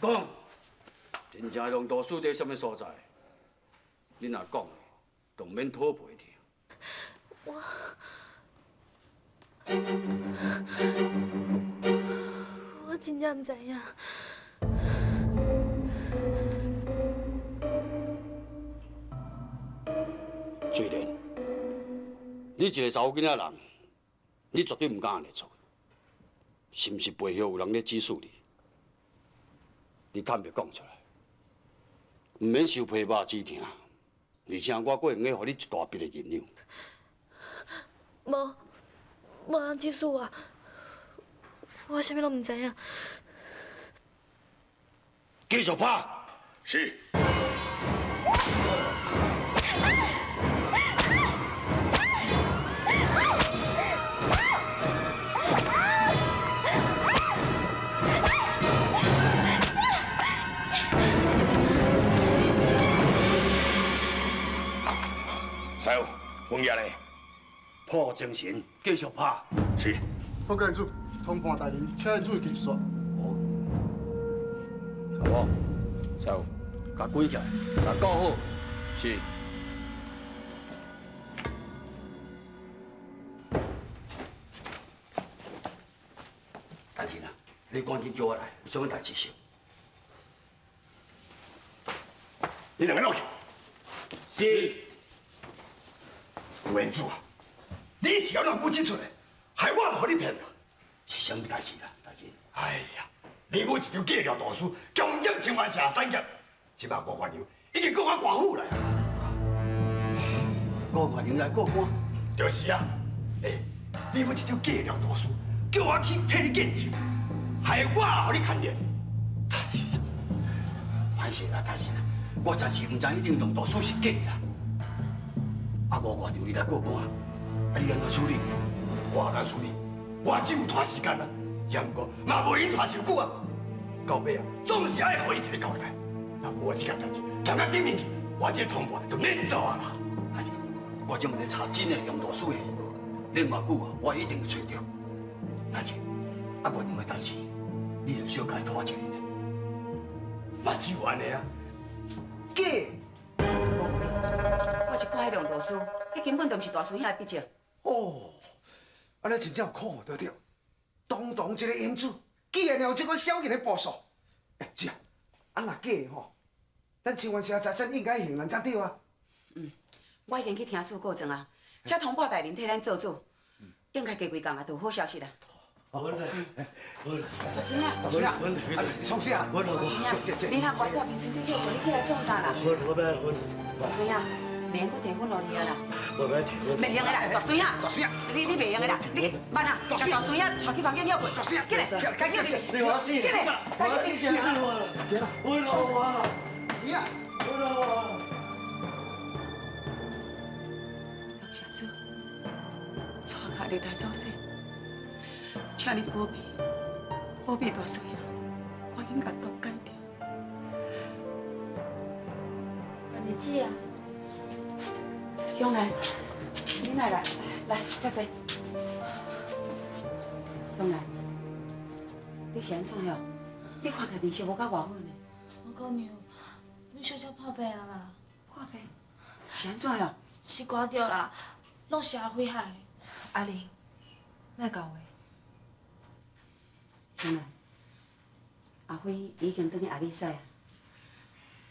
講，真正龍大師佇啥物所在？你若講，就毋免討賠聽。我真正毋知影。翠蓮，你一个查某囡仔人，你絕對毋敢按呢做，是毋是背後有人咧指使你？你坦白講出來，毋免受皮肉之痛，而且我閣會用得予你一大筆的銀兩。無，無人指使我，我啥物攏毋知影。繼續拍。是。師傅，黃爺呢？破精神，繼續拍。是。報告主，通判大人，請恁注意繼續。好。阿母，師傅，共關起來，共顧好。是。大人啊，你趕緊叫我來，有啥物代誌是？你兩个落去。是。吳彦祖啊，你是按怎母親出來，害我嘛予你騙啦？是啥物代誌啦，大人？哎呀，你母一張假廖大師，強佔清源社產業，這擺吳元良已經告到官府來啊！吳元良來告官？就是啊，欸，你母這張假廖大師，叫我去替你見證，害我予你牽連。歹勢啦，大人啊，我暫時毋知彼張梁大師是假的啦。啊，吳元良伊來告官，啊，你按怎處理？我按怎處理？我只有拖時間啊，也毋過嘛袂用拖傷久啊。到尾啊，總是愛予伊一个交代。若無這件代誌，行到頂面去，我這個通判就免做啊啦。大人，我這嘛咧查真的梁大師的下落，練偌久啊，我一定會揣著。大人，啊，元良的代誌，你就小共伊拖一下呢。嘛只有按呢啊。假。無毋對，我是看彼梁大師，彼根本就毋是大師兄的筆跡。哦，按呢真正有可能對對。堂堂一个英子，竟然有這款小人的部屬。欸，姐啊，啊若假的吼，咱清源社財產應該還人才對啊。嗯，我已經去聽事告狀啊，請通判大人替咱做主，應該過幾工啊，就有好消息啦。好嘞，好嘞。大孫仔，大孫仔，你創啥？大孫仔，你和我住平身底叫你起來創啥啦？好，我欲瞓。大孫仔，袂用閣提粉予你啊啦。我欲提粉。袂用的啦，大孫仔。大孫仔，你袂用的啦，你慢啊，共大孫仔帶去房間歇睏。大孫仔，起來，趕緊起來。你我死，起來，我死先我啦。我老啊，你啊，我老啊。谢主，带卡历代祖先，請你保庇，保庇大孫仔，趕緊共毒解掉。關女姐啊，香蘭，你來來來，這坐。香蘭，你是按怎樣？你看起來面色無夠偌好呢。我姑娘，你小可破病啊啦。破病？是按怎樣？是寒著啦，攏是阿輝害的。阿玲，莫講話。香蘭，阿輝已經轉去阿里山啊。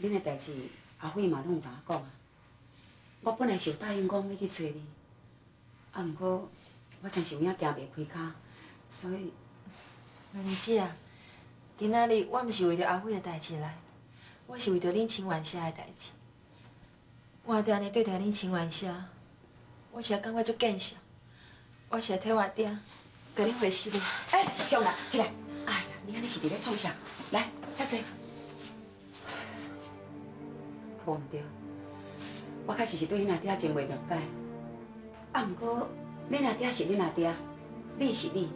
恁的代誌，阿輝嘛攏有共我講啊。我本來是有答應講欲去揣你，啊，毋過我真是有影行袂開跤，所以。曼妮姐啊，今仔日我毋是為著阿輝的代誌來，我是為著恁清源社的代誌。我阿爹按呢對待恁清源社，我實在感覺足見笑。我是來替我阿爹，共恁回失的。欸，香蘭，起來！哎呀，你按呢是佇咧創啥？來，遮坐。無毋對，我確實是對恁阿爹真袂諒解。啊，毋過恁阿爹是恁阿爹，你是你，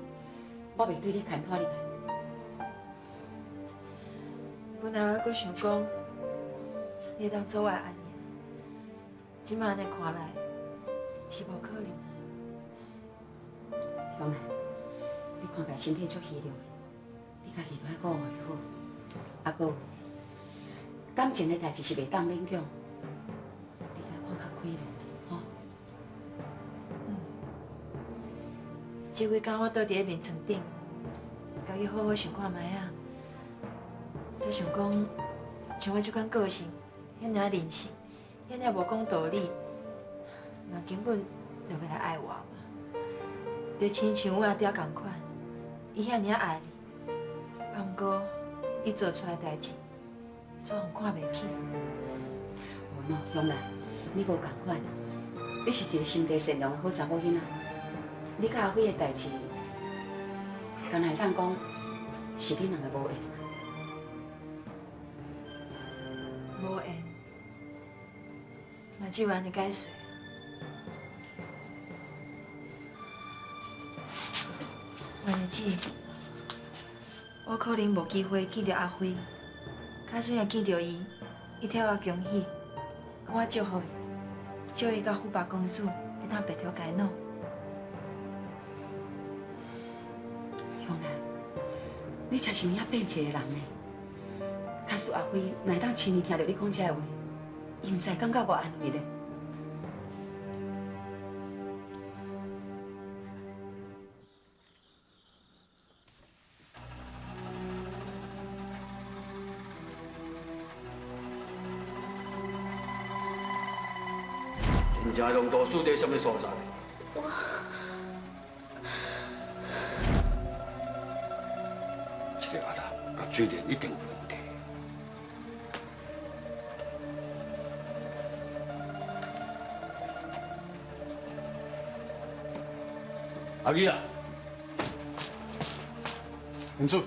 我袂對你牽拖入來。本來我閣想講，你會當做我的阿娘，這馬按呢看來，是無可能。香蘭，你看起來身體足虛弱的，你家己著愛顧好好。啊，阁有感情的代志是袂当勉强，你该看较开咧，吼。这几工我倒伫咧眠床顶，家己好好想看觅仔，才想讲，像我这款个性，遐尔任性，遐尔无讲道理，人根本就袂来爱我嘛。就亲像阮阿爹仝款，伊遐尔爱你，啊，毋过伊做出来代志，煞予人看袂起。无喏，香兰，你无仝款，你是一个心地善良的好查某囡仔。你佮阿辉的代志，敢若会当讲是恁两个无缘。无缘，嘛只有按呢解释。婉儿姊，我可能无机会见著阿辉，假使若见著伊，伊替我恭喜，讲我祝福伊，祝伊佮富拔公主会当白头偕老。香兰，你真是有影变一个人呢。假使阿辉若会当亲耳听著你讲这个话，伊毋知会感觉偌安慰咧。真正龙图书伫什么所在？我。这个阿兰佮水莲一定有问题。阿基啊，院主，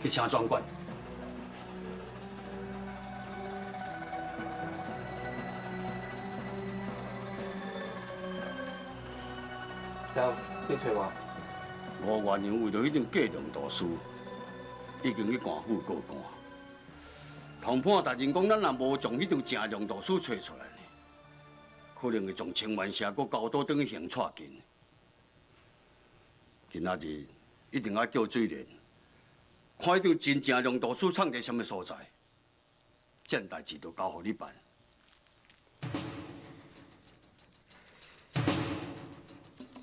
去请总管。走，你揣我。吴元阳为著彼张假龙图书，已经去官府告官。通判大人讲，咱若无将彼张正龙图书揣出来呢，可能会将清源社阁交倒转去刑蔡近。今仔日一定爱叫水莲，看彼张真正龙图书藏伫啥物所在，这件代志就交予你办。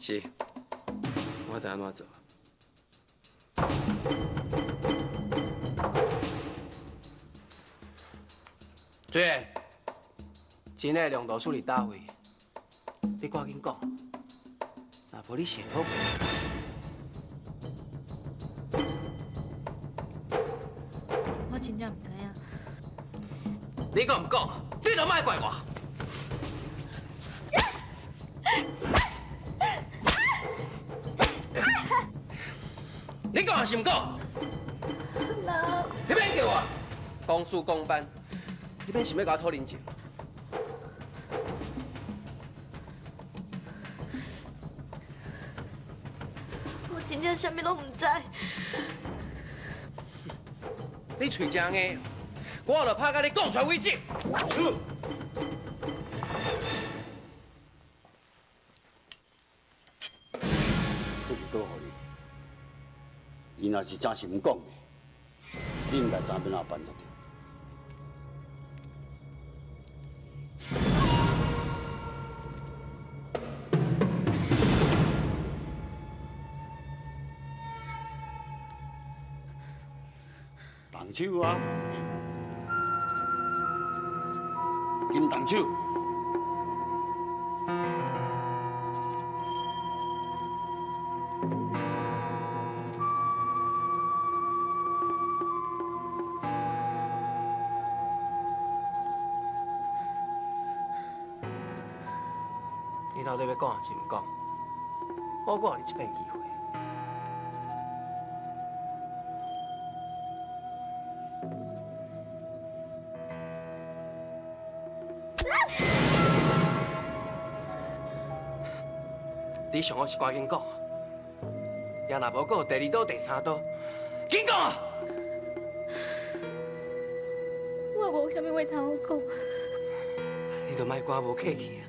是，我知按怎做。水莲，真的龙图书伫佗位？你赶紧讲，若无你先讨。我真正毋知影。你讲毋讲？你都莫怪我。你讲还是毋讲？你免叫我，公事公办，你免想欲共我讨人情。我真正啥物拢毋知。你喙真硬，我就拍甲你讲出来为止。这是倒予你，伊若是真是毋讲的，你应该知影欲按怎办才对。动手啊！紧动手！你到底欲讲还是毋讲？我阁予你一遍机会。你上好是赶紧讲，也若无阁有第二刀、第三刀，紧讲啊！我无啥物话通好讲。你就莫怪我无客气啊！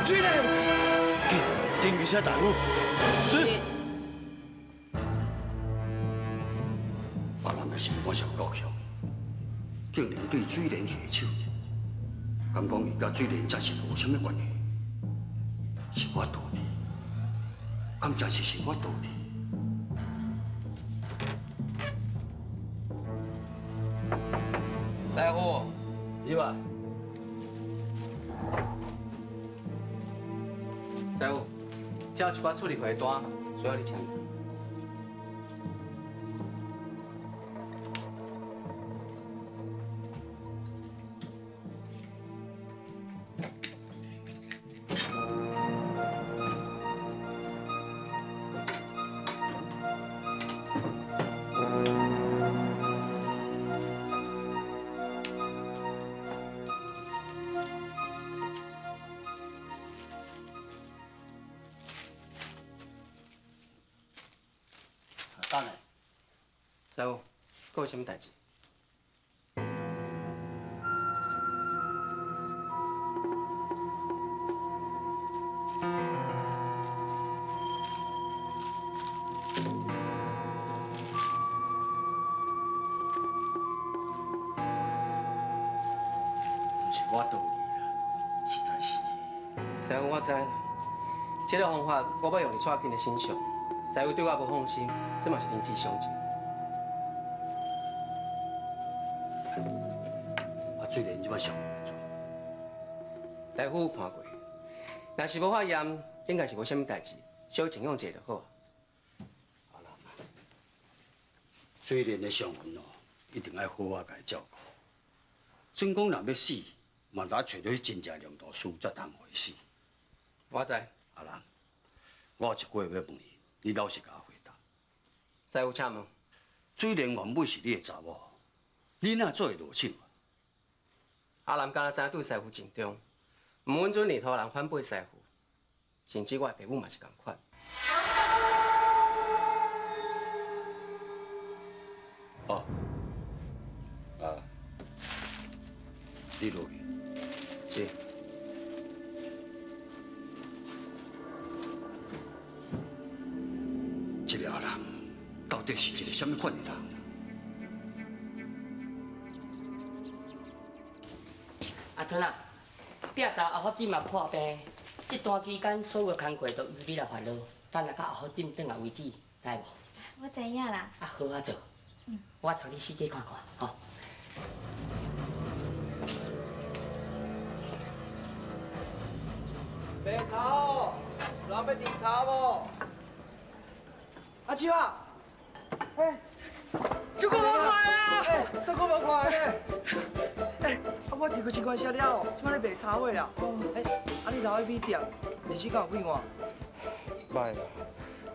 水莲，紧，金医师，社大夫。是。别人的心肝上够强，竟然对水莲下手，敢讲伊佮水莲真是有啥物关系？是我道理，敢真是是我道理？师傅，入来。师傅，这有一寡处理回单，需要你签。等下，师傅，阁有啥物代志？毋是我道理啦，实在是。师傅，我知，这个方法我欲用伫蔡金的身上。师傅对我无放心，这嘛是人之常情。啊，水莲这摆伤严重。大夫有看过，若是无发炎，应该是无啥物代志，小静养者就好。阿兰，水莲的伤痕哦，一定爱好好共伊照顾。算讲若欲死，嘛得揣著真正量度师才通予伊死。我知。阿兰，我有一句话欲问你。你老实共我回答。师傅，请问。水莲原本是你的查某，你哪做会落手？阿南敢若知影对师父尽忠，毋允准任何人反背师父，甚至我的爸母嘛是仝款。哦，啊，你落去。是。这个阿南到底是一个啥物款的人？阿春啊，调查阿福姊嘛破病，这段期间所有的工课都由你来烦恼，等下到阿福姊转来为止，知无？我知影啦。啊，好啊做。嗯。我带你四界看看，吼。白茶哦，有人欲甜茶无？阿秋啊，哎，这久无看啊！这久无看咧。哎，啊，我入去清关社了后，这摆咧卖茶货啦。哎，啊，你留喺米店，日子敢有变换？歹啦，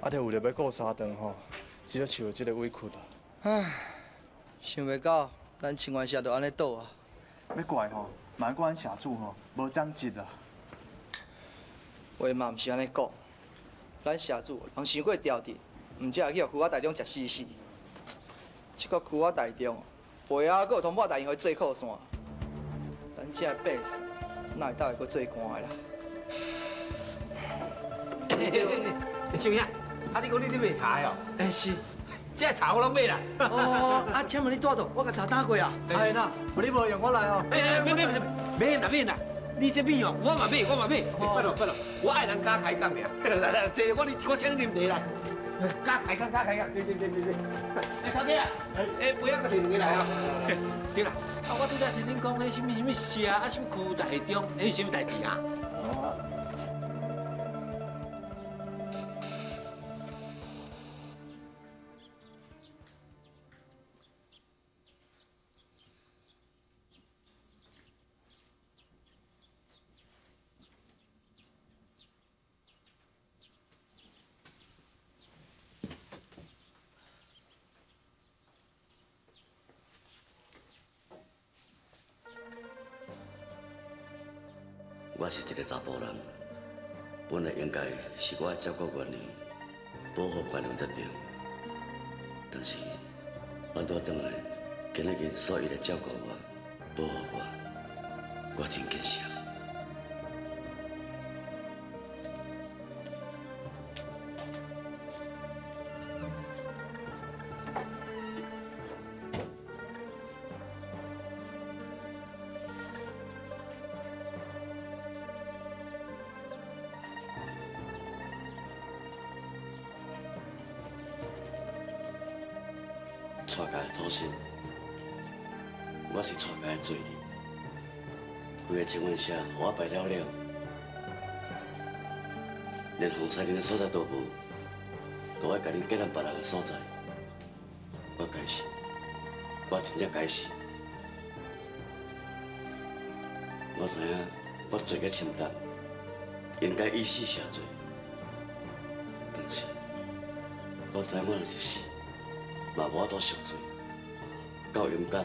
啊，著为著欲顾三顿吼，只好受这个委屈啦。唉，想袂到咱清源社就按呢倒啊！欲怪吼，嘛怪咱社主吼无长进啦。话嘛毋是按呢讲，咱社主人伤过调直。毋才会去予区仔大众食死死。这个区仔大众，背后阁有通报大人予伊做靠山，咱这百姓哪会当会阁做官的啦？小兄，啊，你讲你咧卖茶的哦？欸，是。这茶我拢买啦。哦，啊，请问你住佗？我共茶担过啊。哎那，你无用我来哦。哎，免免免，免啦免啦。你这米哦，我嘛买，我嘛买。拜托拜托，我爱人加开讲尔。来来，坐，我请你啉茶来。加开讲，加开讲，坐坐坐坐坐。哎，头家啊，哎，杯仔阁摕两个来啊。对啦，啊，我拄才听恁讲，彼什么什么社啊，什么区大中，彼是啥物代志啊？我是一个查埔人，本来应该是我照顾月娘，保护月娘才对。但是反倒转来，今日因所伊来照顾我，保护我，我真见笑。蔡家的祖先，我是蔡家的罪人。规个清源社予我败了了，连洪彩玲的所在都无，都爱共恁嫁咱别人的所在。我该死，我真正该死。我知影我罪过深重，应该以死谢罪，但是我知我若是死，嘛无法度赎罪，到阴间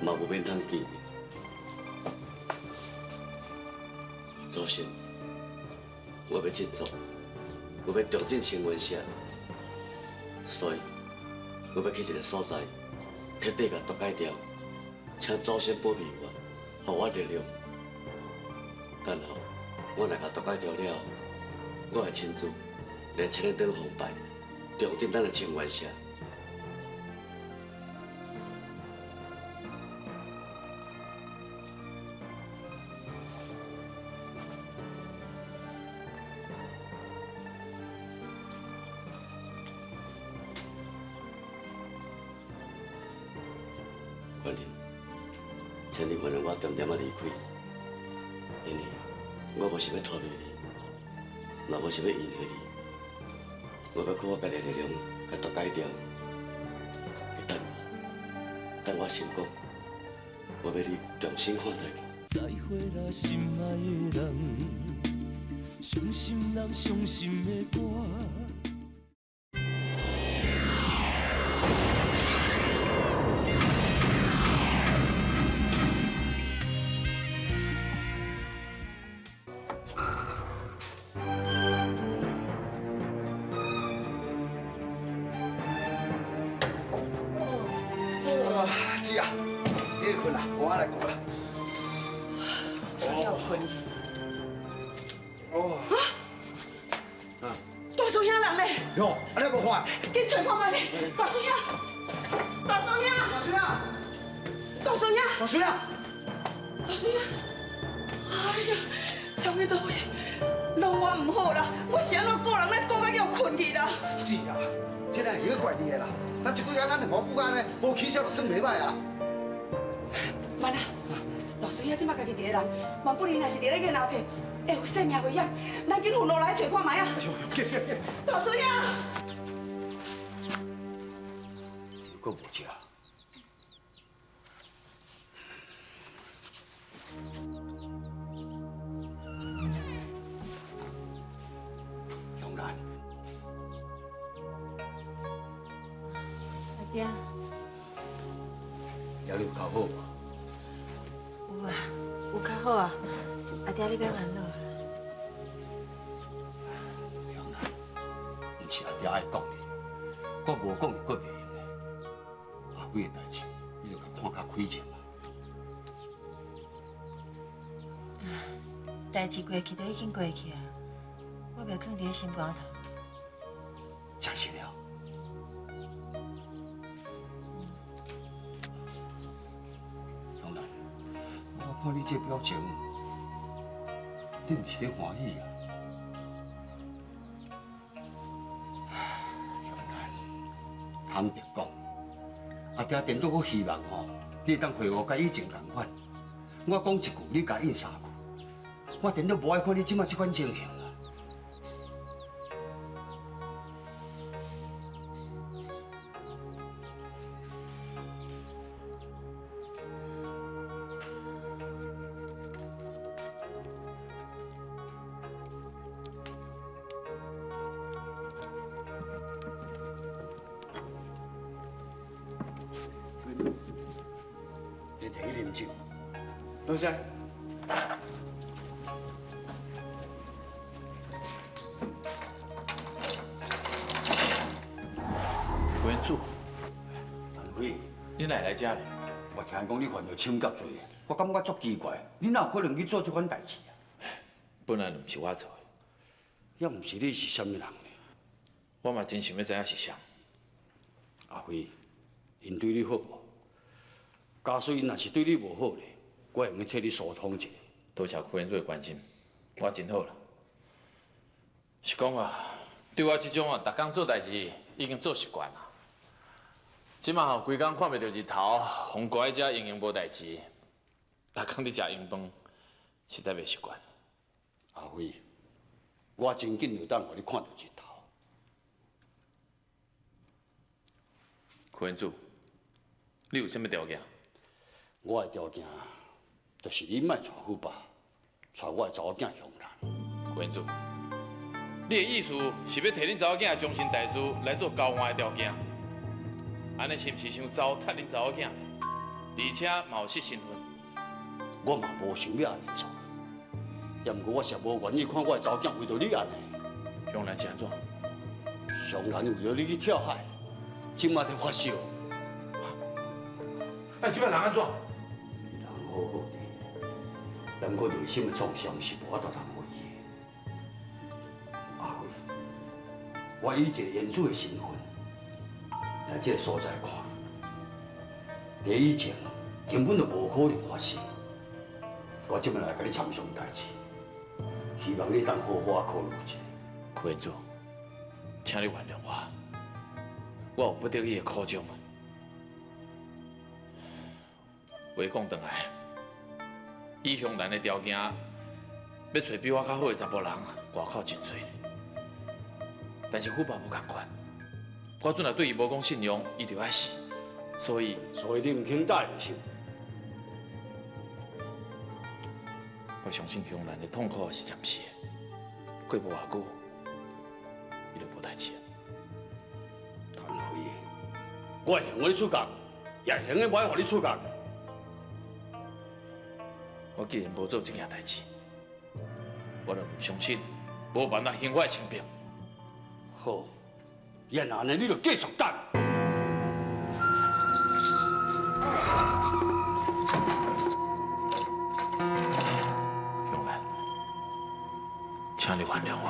嘛无面通见你。祖先，我欲振作，我欲重振清源社，所以我欲去一个所在，彻底共夺解掉，请祖先保庇我，予我力量。然后我若共夺解掉了后，我会亲自来千里灯红拜，重振咱的清源社。关林，请你原谅我点点仔离开，因为我无想欲拖累你，嘛无想欲怨恨你，我欲靠我家己的力量，共夺解掉。你等我，等我成功，我欲你重新看待我。再会啦，心爱的人，伤心人伤心的歌。姊啊，你困啦，我来顾啦。我困。哦。啊！大师兄人咧？哟，啊你无看？紧揣看觅咧，大师兄，大师兄，大师兄，大师兄，大师兄，大师兄。哎呀，惨去佗位，拢我唔好啦，我是按怎顾人，来顾到叫困去啦。姊啊，这个会怪你的啦。咱这几工咱两母母安呢，无起痟就算袂歹啊。万啊，大师兄这摆家己一个人，万不利若是伫咧见阿伯，会有性命危险，咱紧顺路来揣看觅啊。大师兄，阁无食。香兰。阿爹，今日有较好无？有啊，有较好啊。阿爹，你免烦恼。香兰，毋是阿爹爱讲你，我无讲你，阁袂用的。阿辉的代志，你著共看较开者嘛。代志过去都已经过去啊，我袂囥伫心肝头。真实了。香兰，我看你这表情，你毋是咧欢喜啊？香兰，坦白讲，阿爹颠倒阁希望吼，你会当回复佮以前仝款。我讲一句，你共应三句。我颠倒无爱看你这摆这款情形啊！你提去啉酒。多谢。文柱，陈辉，你哪会来遮咧？我听讲你犯著抢劫罪，我感觉足奇怪，你哪有可能去做这款代志啊？本来就毋是我做的。也毋是你是啥物人呢？我嘛真想欲知影是啥。阿辉，𪜶对你好无？假使𪜶若是对你无好咧，我会用替你疏通一下。多谢屈原主的关心，我真好啦。是讲啊，对我这种啊，逐工做代志已经做习惯啦。這馬吼，規工看袂著日頭，予人關佇遮閒閒無代誌，逐工咧食閒飯，實在袂習慣。阿輝，我真緊就當予你看著日頭。柯彦主，你有啥物條件？我的條件就是你莫娶富爸，娶我的查某囝香蘭。柯彦主，你的意思是欲提恁查某囝的終身大事來做交換的條件？按呢是毋是傷糟蹋恁查某囝？而且嘛有失身份。我嘛無想欲按呢做，也毋過我實無願意看我的查某囝為著你按呢。香蘭是按怎？香蘭為著你去跳海，這馬佇發燒。哎，這擺人按怎？人好好的，毋過內心的創傷是無法度通予伊的。阿輝，我以一個緣主的身份來這個所在看，佇以前根本就無可能發生。我這擺來共你參詳代誌，希望你當好好考慮一下。柯彦主，請你原諒我，我有不得已的苦衷。話講轉來，以香蘭的條件，欲揣比我較好的查埔人，外口真濟。但是虎爸無仝款，我陣若對伊無講信用，伊就愛死。所以，所以你毋肯答應是？我相信香蘭的痛苦是暫時的，過無偌久，伊就無代誌。陳輝，我會向你出價，也會用得袂予你出價。我既然無做這件代誌，我就毋相信無辦法還我的清白。好，若按呢，你就繼續等。香蘭，請你原諒我。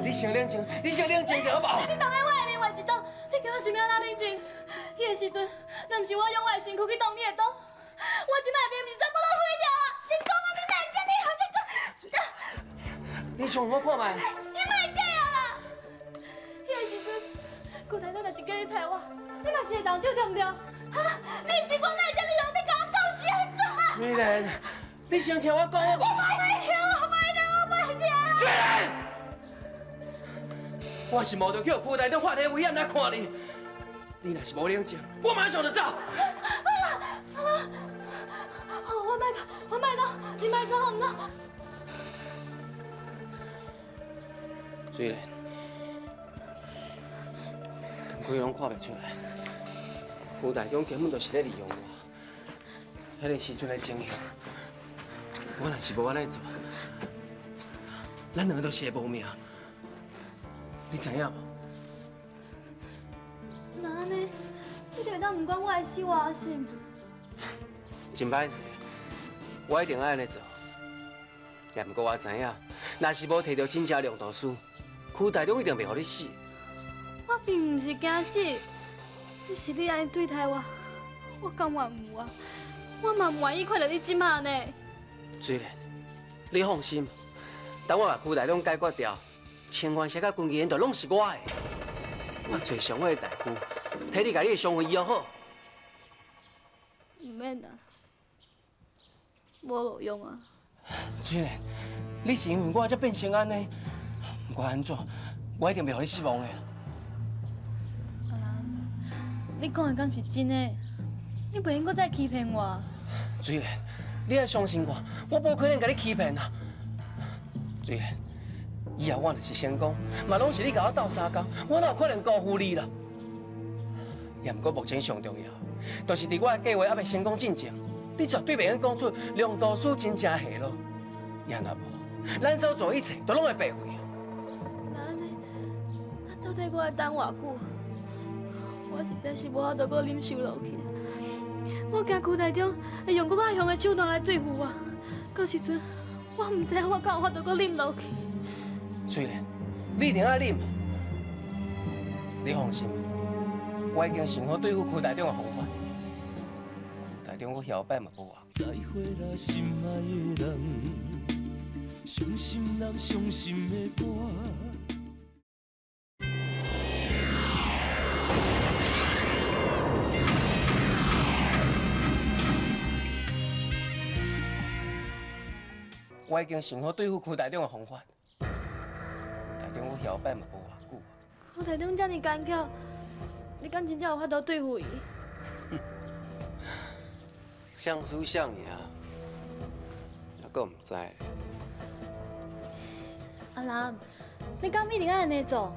你先冷靜，你先冷靜下好無？你當下我的面畫一刀，你叫我想欲按怎冷靜？彼个時陣，若毋是我用我的身軀去擋你的刀，我這擺的面毋是全部攏毀掉啊！你講啊，你哪會這呢？你講，你相我看覓。你莫假啊啦！彼个時陣，郭台長若是叫你杀我，你嘛是會動手對毋對？哈？你是講哪會這呢樣？你共我講是按怎？水蓮，你先聽我講好無？我袂聽，我袂聽，我袂聽。水蓮。我是冒著去予邱台長發的危險來看你，你若是無冷靜，我馬上就走。好啦，好，我莫走，我莫走，你莫走，好毋好？水莲，规攏看袂出來，邱台長根本就是咧利用我。彼个時陣的情形，我若是無按呢做，咱兩个都是會無命。你知影無？那按呢，你就會當毋管我的死活是毋？真歹勢，我一定愛按呢做。也毋過我知影，若是無提著真正量度師，邱台長一定袂予你死。我並毋是驚死，只是你按呢對待我，我甘願有啊，我嘛毋願意看著你這馬呢。水蓮，你放心，等我共邱台長解決掉。清源社佮軍醫院就攏是我的，我揣上好的大夫，替你共你的傷肺醫好。毋免啦，無路用啊。水蓮，你是因為我才變成按呢，毋管按怎，我一定袂予你失望的。阿蘭，你講的敢是真的？你袂用閣再欺騙我？水蓮，你愛相信我，我無可能共你欺騙啊。水蓮。以後我若是成功，嘛攏是你共我鬥相共，我哪有可能辜負你啦？也毋過目前上重要，就是佇我的計劃猶未成功進前，你絕對袂用講出梁道師真正下落。也若無，咱所做一切都攏會白費。那按呢？那到底我愛等偌久？我實在是無法度閣忍受落去。我驚邱台長會用閣較凶的手段來對付我，到時陣我毋知影我敢有法度閣忍落去。水蓮，你一定愛忍，你放心，我已经想好对付柯大长的方法。柯大长阁嚣摆嘛无偌。再会啦，心爱的人，伤心人，伤心的歌。我已经想好对付柯大长的方法。柯大长阁嚣摆嘛无偌久。柯大长这么奸巧，你敢真正有法度对付伊？谁输谁赢，还阁毋知。阿南，你敢一定爱按呢做？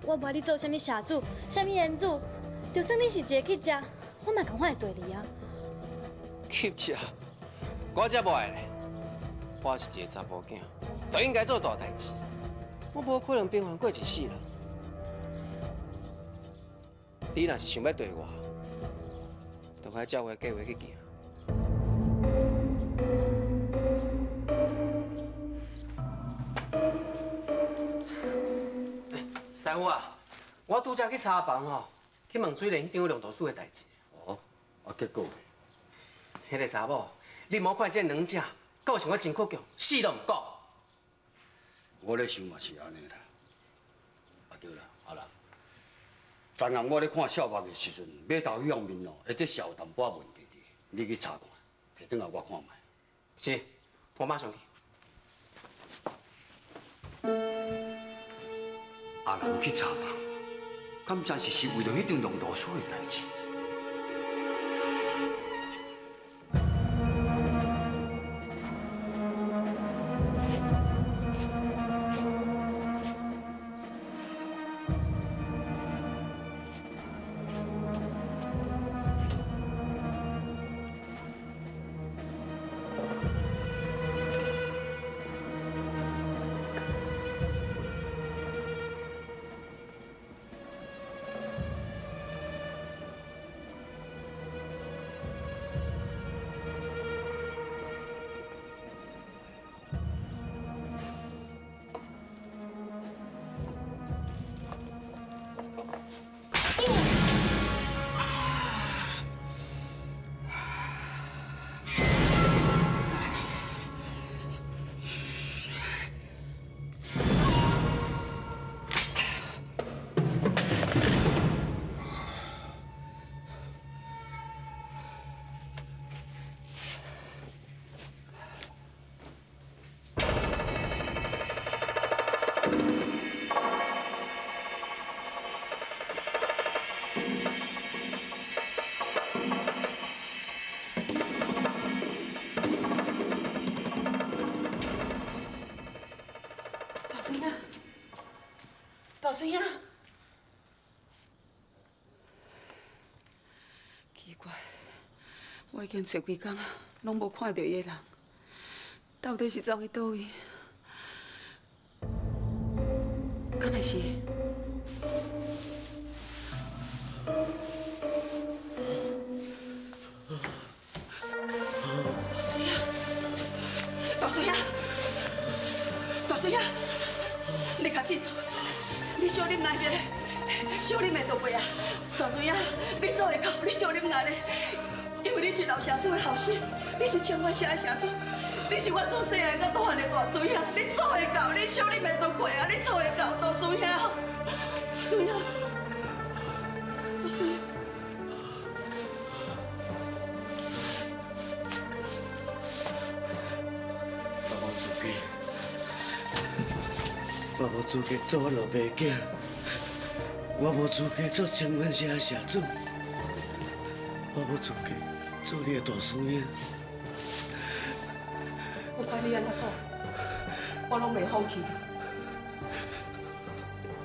我无爱你做啥物社主，啥物园主，就算你是一个乞食，我嘛仝款会对你啊。乞食，我才无爱咧。我是一个查埔囝，就应该做大代志。我无可能平凡过一世人。你若是想欲对我，就爱照我的计划去行。师傅啊，我拄才去查房吼，去问水莲彼张量图书的代志。哦，啊结果？彼个查某，你莫看这两只，个性我真倔强，死都毋顾。我咧想嘛是按呢啦。啊对啦，阿兰，昨暗我咧看笑目的时阵，码头彼方面哦，会这有淡薄仔问题伫，你去查看，提转来我看觅。是，我马上去。阿兰去查房，敢真是是为著彼张量图书的代志？大孙仔，大孙仔，奇怪，我已经揣几工啊，拢无看著伊的人，到底是走去佗位？敢会是？大孙仔，大孙仔，大孙仔！你较振作，你小啉来一个，小啉会倒背啊！大孙仔，你做会到，你小啉来咧，因为你是老社主的后生，你是清源社的社主，你是我自细汉到大汉的大孙仔，你做会到，你小啉会倒背啊！你做会到，大孙仔，大孙仔，大孙仔。我无资格做我老爸囝，我无资格做清源社的社主，我无资格做你的大孙仔。不管你按怎讲，我拢袂放弃。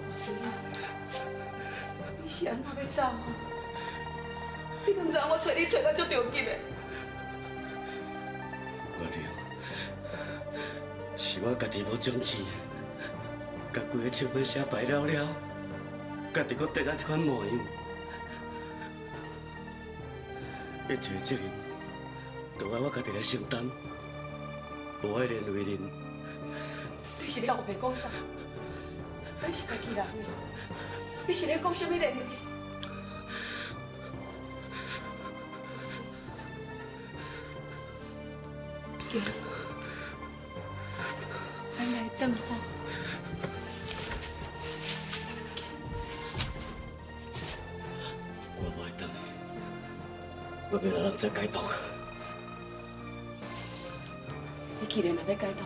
大孙仔，你是按怎欲走？你敢知我揣你揣到足著急的？我对，是我家己无长志。共规个清源社败了了，家己阁变啊这款模样，一切责任都爱我家己来承担，无爱连累恁。你是咧乌白讲啥？咱是家己人，你是咧讲啥物言语？咱来转好。我无爱转去，我欲来咱再解毒。你既然若欲解毒，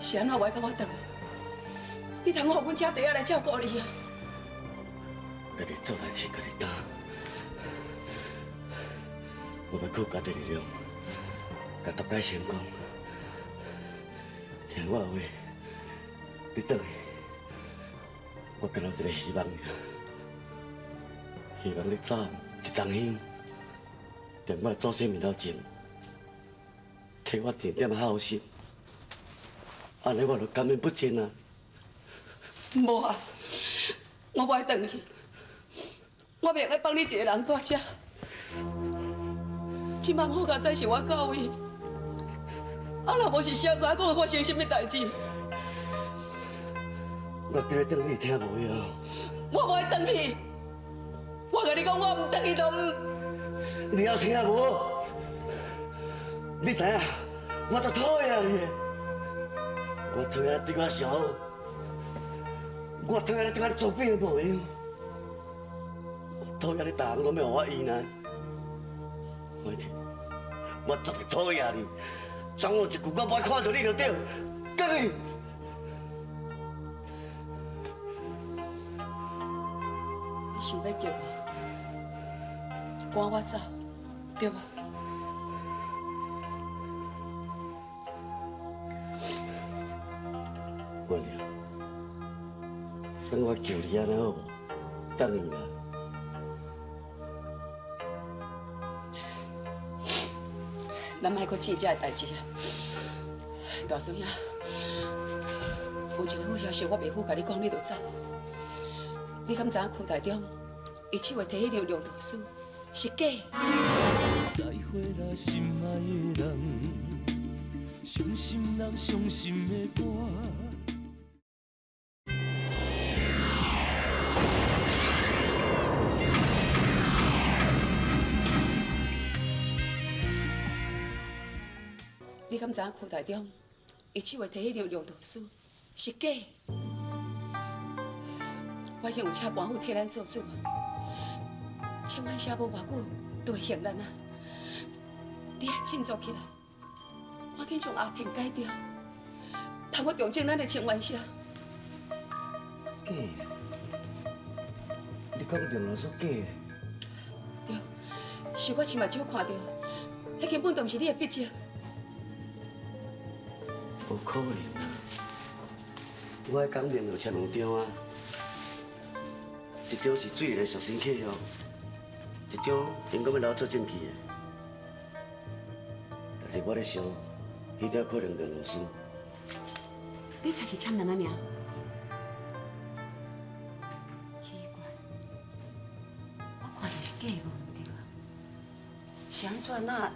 是按怎无爱佮我转？你通予阮姐弟仔来照顾你啊？家己做代志，家己担。我欲靠家己力量，共毒解成功。听我的话，你转去，我干焦有一个希望尔，希望你早一丛香，踮我的祖先面头前，替我尽点孝心，按呢我就感恩不尽啊。无啊，我无爱转去，我袂用放你一个人蹛遮。这摆好佳哉是我到位，啊，若无是谁知影阁会发生啥物代志？我叫你转去，你听无哟？我无爱转去，我共你讲，我毋转去就毋。你有听无？你知影，我足讨厌你的，我讨厌对我上好，我讨厌你这款作弊的模样，我讨厌你逐项拢欲予我为难。我我绝对讨厌你，总有一句我无爱看著你就对，转去。你想欲救我，赶我走，对无？月娘，算我求你按呢好无？转去啦。咱莫阁试这个代志啊！大孙仔，有一个好消息，我袂赴共你讲，你就走。你敢知影区大中，伊手会提彼张量度书是假？再会啦，心爱的人，伤心人伤心的歌。你敢知影区大中，伊手会提彼张量度书是假？我已经有请官府替咱做主啊！清源社无偌久就会还咱啊！你爱振作起来，赶紧将阿骗解掉，通好重整咱的清源社。假的？你讲量度书假的？对，是我亲目睭看著，彼根本就毋是你的笔迹。无可能啊！我彼工量就签两张啊，一张是水的属身契约，一张𪜶讲欲留做证据的。但是我咧想，彼张可能梁老师。你这是签人的名？奇怪，我看著是假的，无毋对啊。是按怎那？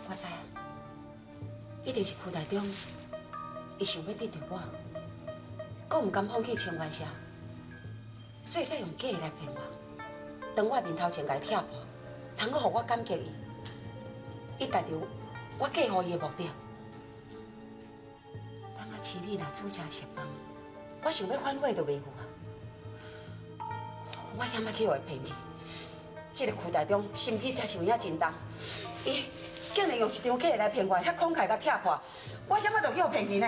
我知啊，一定是区大中，伊想欲得著我，阁毋甘放弃清源社，所以才用假的来骗我。当我面头前共伊拆破，通阁予我感激伊，伊达著我嫁予伊的目的。等啊，市里若煮食食饭，我想欲反悔都袂赴啊！我险仔去予伊骗去，这个区大中心机真是有影真重，伊竟然用一张假的来骗我，遐慷慨共拆破，我险仔就去予骗去呢。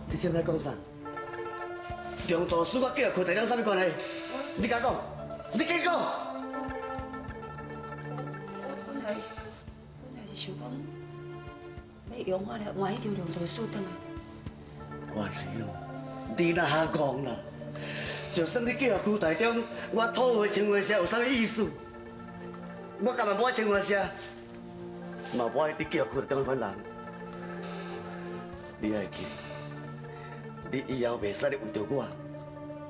你这欲讲啥？中度书我叫区大长啥物关系？你敢讲？你敢讲？我本来是想讲，欲用我来换彼张量度书转来。我知影，你若遐戆啦？就算你叫区大中，我讨回清源社有啥物意思？我干嘛无爱清源社？嘛无爱你叫区大中彼款人。你爱记，你以后袂使咧为著我，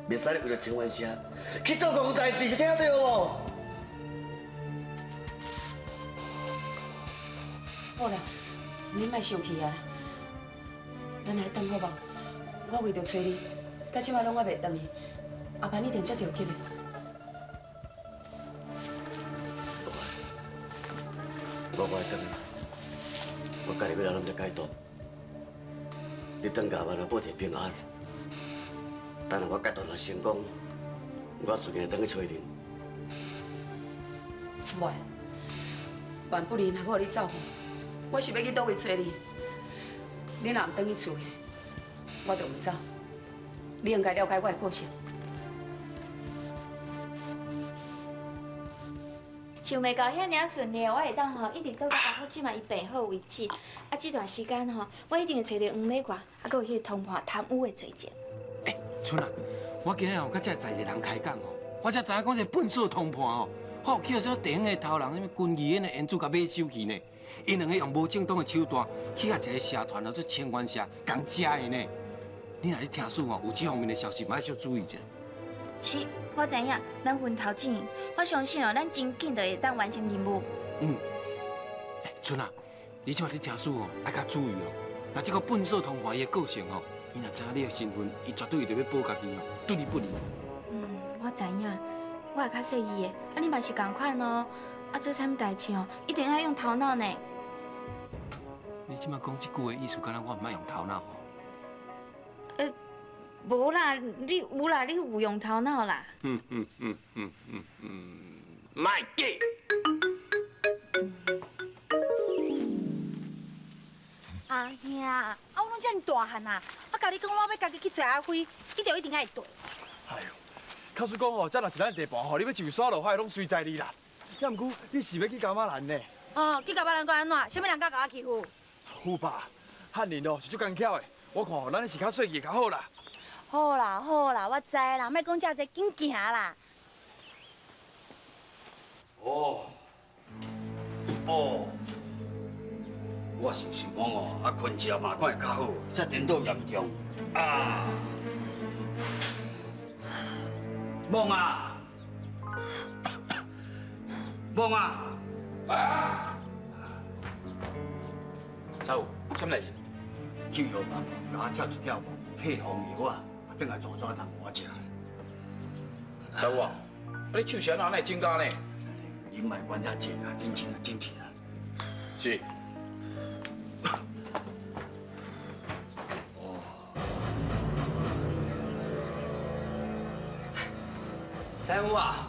袂使咧为著清源社去做戆代志，听著无？好啦，你莫生气啊！咱来转好无？我为著揣你，到这摆拢还袂转去，阿潘一定足著急的。我无爱转去，我家己欲留咱遮解毒。你转家我若报一个平安。等下我决断若成功，我自然会转去揣恁。袂，万不利若阁予你走去，我是欲去佗位揣你？你若毋转去厝里，我就毋走。你应该了解我的个性。想袂到遐尔顺利，我会当吼一直做到阿福这马伊病好为止。啊，这段时间吼，我一定会揣著黄礼华，啊，阁有彼个通判贪污的罪证。欸，春啊，我今日吼佮这在地人开讲吼，我才知影讲这笨手通判吼，我有去予啥地方的头人，啥物军艺的演主共买手去呢？𪜶两个用无正当的手段去共一个社团叫做清源社共食的呢。你若咧听说吼，有这方面的消息，嘛爱小注意一下。是，我知影，咱分头进行，我相信哦，咱真紧就会当完成任务。嗯，欸，春啊，你这摆咧听书哦，爱较注意哦。若这个笨手通判伊的个性哦，伊若知影你的身份，伊绝对会著欲保家己哦，对你不利。嗯，我知影，我会较细意的，啊，你嘛是仝款哦。啊，做啥物代志哦，一定爱用头脑呢。你这摆讲这句话意思，敢若我毋爱用头脑？无啦，你有啦，你有用头脑啦。莫假。阿兄，啊，我拢遮尔大汉啊，我共你讲，我欲家己去揣阿辉，你就一定爱对。哎呦，假使讲吼，这若是咱地盘吼，你欲上山落海拢随在你啦。也毋过你是欲去噶玛兰呢？哦，去噶玛兰阁按怎？啥物人敢共我欺负？富爸，汉人哦是足奸巧的，我看吼，咱是较细腻较好啦。好啦好啦，我知啦，莫讲遮济，紧行啦。哦哦，我是想讲哦，啊，困一下嘛，看会较好，才颠倒严重啊。梦啊，梦啊，来啊！师傅，啥物代志？去药房，共我跳一跳配方药啊，啊，转来煮煮汤予我食。师傅啊，你手是按怎会增加呢？你莫管遮济啦，紧去啦，紧去啦。是。哦。师傅啊，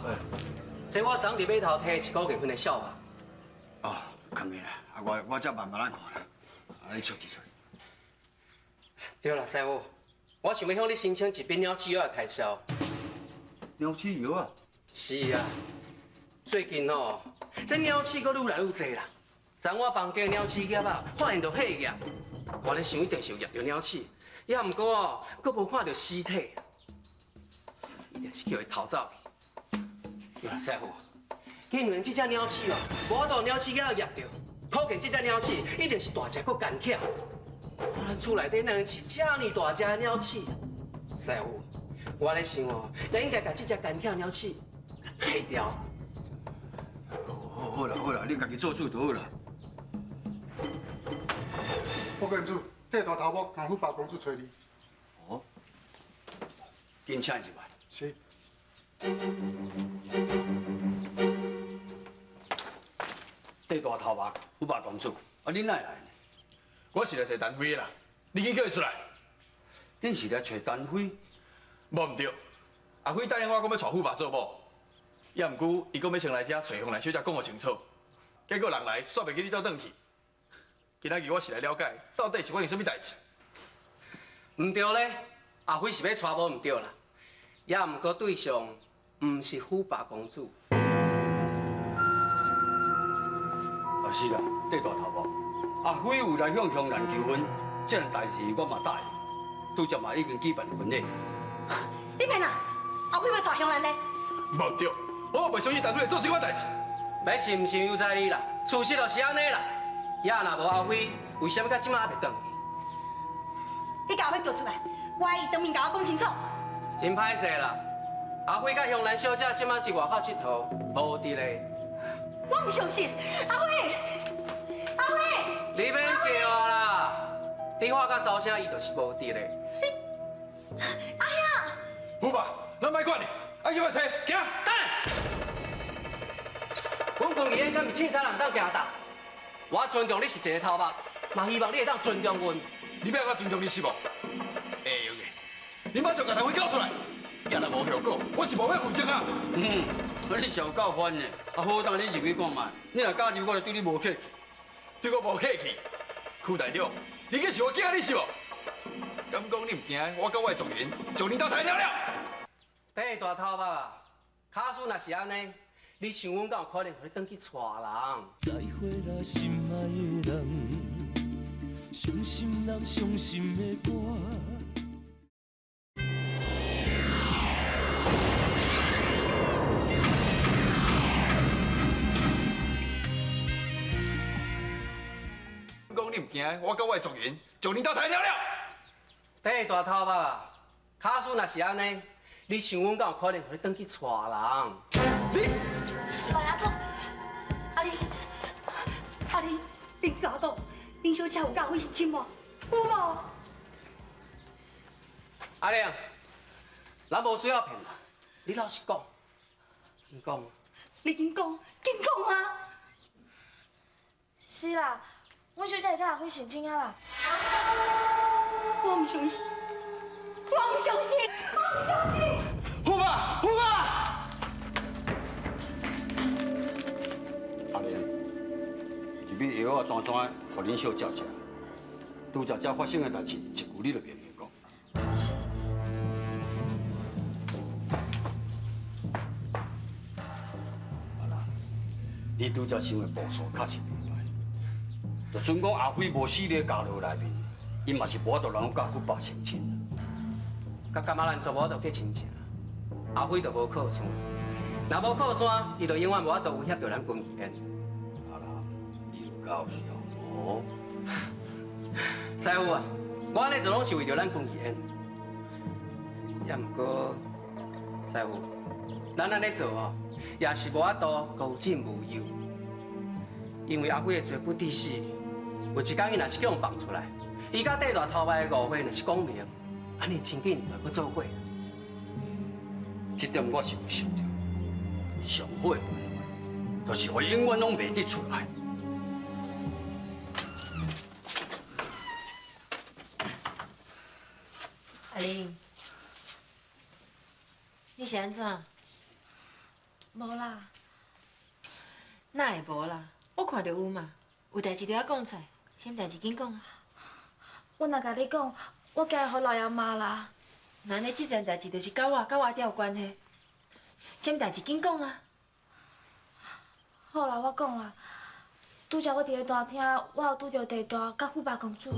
这我昨昏伫码头提一个月份的痟吧。哦，囥下啦，啊，我再慢慢仔看啦。啊，你出去出去。对啦，师傅，我想欲向你申请一笔鸟鼠药的开销。鸟鼠药啊？是啊，最近哦，这鸟鼠阁愈来愈济啦。昨我房间的鸟鼠夹啊，发现著血液，我咧想一定是有夹著鸟鼠，也毋过哦，阁无看著尸体，一定是叫伊偷走去。对啦，师傅，竟然这只鸟鼠哦，无法度鸟鼠夹夹著，可见这只鸟鼠一定是大只阁奸巧。咱厝内底哪能饲这尔大只的鸟鼠？师傅，我咧想哦，咱应该共这只奸巧鸟鼠杀掉。好，好啦，好啦，你家己做主就好啦。报告主，缀大头目共虎爸公主揣你。哦，紧请伊入来。是。缀大头目，虎爸公主，啊，你哪会来呢？我是来揣陈辉的啦，你紧叫伊出来。恁是来揣陈辉？无毋对，阿辉答应我讲欲娶虎爸做某，也毋过伊讲欲先来遮揣香兰小姐讲予清楚，结果人来煞袂记你倒转去。今仔日我是来了解，到底是发生啥物代志。毋对咧，阿辉是欲娶某毋对啦，也毋过对象毋是虎爸公主。啊是啦，缀大头目。阿辉有来向香兰求婚，这件代志我嘛答应，拄才嘛已经举办婚礼。你骗啊！阿辉欲娶香兰呢？无对，我袂相信陈辉会做这款代志。欲信毋信由在你啦，事实就是按呢啦。也若无阿辉，为啥物到这马还袂转去？你共阿辉叫出来，我爱伊当面共我讲清楚。真歹势啦，阿辉佮香兰小姐这马伫外口𨑨迌，无伫咧。我毋相信，阿辉，阿辉。你免叫啊啦，电话佮烧声，伊就是无敌的。阿兄，虎爸，咱莫管你，爱去我找，行。等。阮军医敢是凊彩人当行搭？我尊重你是一个头目，嘛希望你会当尊重阮。你欲我尊重你是无？会用的，你马上共大辉交出来，也若无效果，我是无欲负责啊。嗯，你上有够烦的，啊好，当你入去看觅，你若敢入，我就对你无客气。对我无客气，区队长，你计是我囝，你是无？敢讲你毋惊？我佮我的族人，将恁兜杀了了。第大头目啊，假使若是按呢，你想阮敢有可能予你转去娶人？再会啦，心爱的人，伤心人伤心的歌。讲你毋惊，我佮我的族人，将恁兜杀了了。第大头目啊，假使若是按呢，你想阮敢有可能予你转去娶人？你，老爷公，阿你，阿你，恁甲我讲，恁小姐有佮阿辉成亲无？有无？阿玲，咱无需要骗人，你老实讲，紧讲。你紧讲，紧讲啊！是啦，阮小姐会佮阿辉成亲啊啦。我毋相信，我毋相信，我毋相信！虎爸，虎爸！阿玲，这味药仔全全予恁小姐食，拄才才发生的代志，一句你都袂讲。是。阿兰，你拄才想的步数确实袂歹，就准讲阿辉无死咧家奴内面，伊嘛是无法度人佮虎爸成亲。佮感觉咱做无法度结亲情，阿辉就无靠山，若无靠山，伊就永远无法度威胁著咱军艺园。阿兰，你有够凶哦！师傅啊，我按呢做拢是为著咱军艺园。也毋过，师傅，咱按呢做哦，也是无法度高枕无忧。因为阿辉的罪不至死，有一天伊若是叫人放出来，伊佮缀大头目的误会若是讲明，按呢真紧就阁做伙。这点我是有想著，上好的办法，就是予伊永远拢袂得出来。阿玲，你是按怎？无啦。哪会无啦？我看著有嘛，有代志就爱讲出来，啥物代志紧讲啊！我若共你讲，我惊会予老爷骂啦。那按呢，这件代志就是佮我、佮我阿爹有关系，啥物代志紧讲啊！好啦，我讲啦。拄才我伫咧大厅，我有拄著地大佮虎爸公主。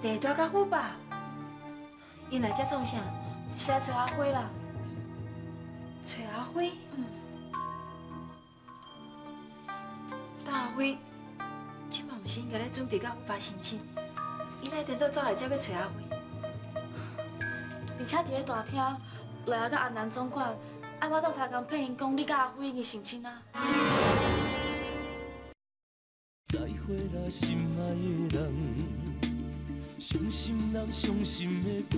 地大佮虎爸，𪜶来遮创啥？是来揣阿辉啦。揣阿辉？嗯。但阿辉，这马毋是应该咧准备佮虎爸成亲？伊哪会颠倒走来遮欲揣阿辉？而且伫咧大厅，老爷佮阿南总管爱我斗相共骗𪜶讲你佮阿辉已经成亲啊。再会啦，心爱的人，伤心人伤心的歌。